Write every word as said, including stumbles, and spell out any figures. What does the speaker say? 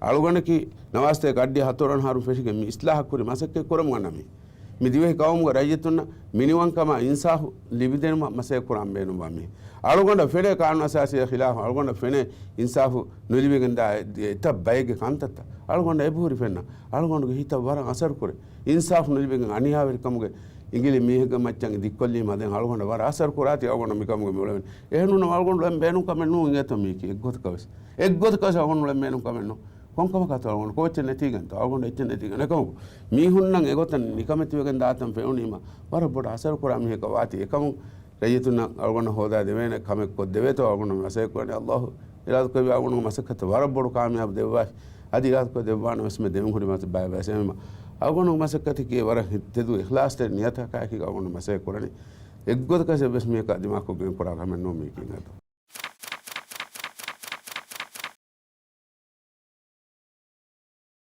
އަޅުގަނޑަކީ ނަވާސްތޭކަ އަށްޑިހަ ހަތަރު އަށް ހަރުން ފެށިގެން މި އިސްލާހަށް ކުރި މަސައްކަތް ކުރަމުން އަންނަ މީ. މި ދިވެހި ޤައުމުގެ ރައްޔިތުންނަށް މިނިވަންކަމާ އިންސާފު ލިބިދޭނުމަށް މަސައްކަތް ކުރަން ބޭނުންވާ މީ. އަޅުގަނޑަށް ފެނޭ ޤާނޫނު އަސާސީއާ ޚިލާފަށް، އަޅުގަނޑަށް ފެނޭ އިންސާފު ނުލިބިގެން ދާ އެތައް ބައެއްގެ ކަންތައްތައް އަޅުގަނޑަށް އެބަހުރި ފެންނަ. އަޅުގަނޑުގެ ހިތަށް ވަރަށް އަސަރު ކުރޭ. އިންސާފު ނުލިބިގެން އަނިޔާވެރިކަމުގެ އިނގިލި މީހެއްގެ މައްޗަށް ދިއްކޮށްލީމަ ދެން އަޅުގަނޑަށް ވަރަށް އަސަރު ކުރާތީ އަޅުގަނޑަށް މިކަމުގެ މި އުޅެވެނީ. އެހެންނޫނަމަ އަޅުގަނޑު އެން ބޭނުން ކަމެއް ނޫން އިނގޭތޯ މީކީ. އެއްގޮތަކަށް ވެސް. އެއްގޮތަކަށް ވެސް އަޅުގަނޑު އެން ބޭނުން ކަމެއް ނޫން. ކޮންކަމަކާތޯ އަޅުގަނޑު ކޯއްޗެއް ނެތީގެންތޯ؟ އަޅުގަނޑު އެއްޗެއް ނެތީގެން. އެކަމަކު މީހުންނަށް އެގޮތަށް ނިކަމެތިވެގެން ދާތަން ފެނުނީމަ ވަރަށް ބޮޑަށް އަސަރު ކުރާ މީހަކަށް ވާތީ. އެކަމު ރައްޔިތުންނަށް އަޅުގަނޑަށް ހޯދާ ދެވޭނެ ކަމެއް ކޮށްދެވޭތޯ އަޅުގަނޑު މަސައްކަތް ކުރަނީ. އައްލާހު އިރާދަކުރެއްވި އަޅުގަނޑުގެ މަސައްކަތަށް ވަރަށް ބޮޑު ކާމިޔާބު ދެއްވާށި. އަދި އިރާދަކޮށް ދެއްވާނަމަވެސް މި ދެމިހުރި މަސައްކަތް ބައި ބައިސެމީމަ އަޅުގަނޑުގެ މަސައްކަތަކީ ވަރަށް ތެދު އިޚްލާޞްތެރި ނިޔަތަކާއެކީ އަޅުގަނޑު މަސައްކަތް ކުރަނީ. އެއްގޮތަކަށް އެއްވެސް މީހަކާ ދިމާކޮށްގެން ކުރާ ކަމެއް ނޫން މީކީ އަދި.